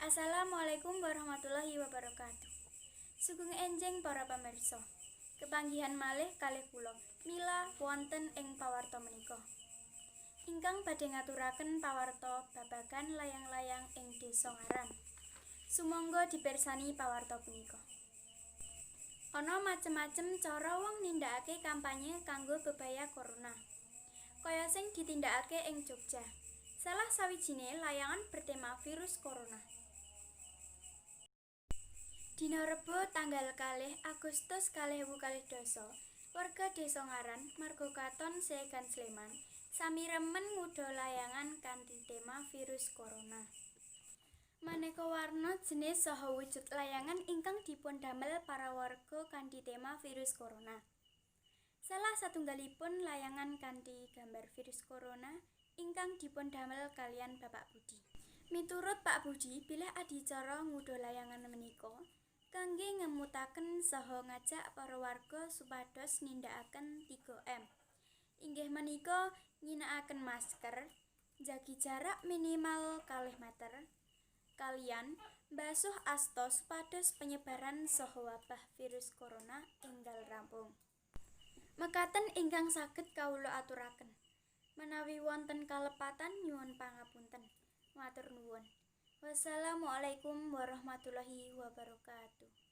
Assalamualaikum warahmatullahi wabarakatuh. Sugeng enjing para pamirsa. Kepanggihan malih kalih kula Mila wonten ing pawarta menika. Ingkang badhe ngaturaken pawarta babagan layang-layang ing Desa Ngaran. Sumangga dipirsani pawarta punika. Ana macem-macem cara wong nindakake kampanye kanggo bebaya corona. Kaya sing ditindakake ing Jogja. Salah sawijine layangan bertema virus corona. Dina Rebo tanggal 2 Agustus 2020, warga Desa Ngaran, Margokaton, Segan, Sleman, sami remen ngudha layangan kanthi tema virus corona. Maneka warna, jenis saha wujud layangan ingkang dipundamel para warga kanthi tema virus corona. Salah satunggalipun layangan kanthi gambar virus corona ingkang dipundamel kaliyan Bapak Budi. Miturut Pak Budi, bilih adicara ngudha layangan menika kangge ngemutaken saha ngajak para warga supados nindakaken 3M. Inggih menika ngginakaken masker, njagi jarak minimal 2 meter, kaliyan mbasuh asta supados penyebaran saha wabah virus corona enggal rampung. Mekaten ingkang saged kawula aturaken. Menawi wonten kalepatan nyuwun pangapunten. Matur nuwun. Wassalamualaikum warahmatullahi wabarakatuh.